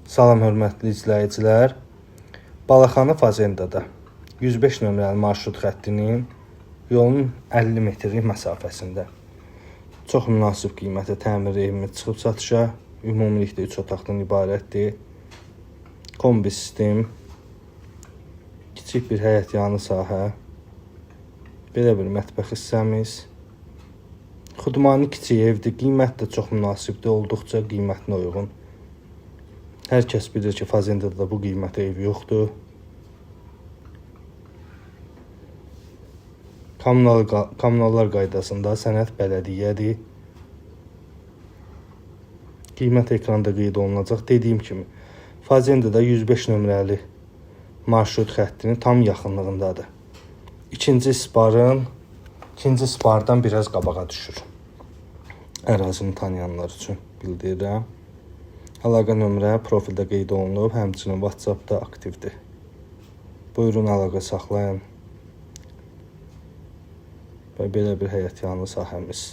Salam hörmətli izləyicilər. Balaxanı Fazendada 105 nömrəli marşrut xəttinin yolun 50 metrlik məsafəsində çox münasib qiymətə təmir evimiz çıxıb satışa. Ümumilikdə 3 otaqdan ibarətdir. Kombi sistem, kiçik bir həyət yanı sahə, belə bir mətbəx hissəmiz. Xudmani kiçik evdir, qiymət də çox münasibdir, olduqca qiymətinə uyğun. Hər kəs bilir ki, Fazendada da bu qiymətə ev yoxdur. Kommunallar qaydasında sənəd bələdiyyədir. Qiymət ekranda qeyd olunacaq. Dediyim kimi, Fazendada 105 nömrəli marşrut xəttinin tam yaxınlığındadır. İkinci spardan biraz qabağa düşür. Ərazini tanıyanlar üçün bildirirəm. Əlaqə nömrə profildə qeyd olunub, həmçinin WhatsApp-da aktivdir. Buyurun, əlaqə saxlayın. Və belə bir həyət yanı sahəmiz.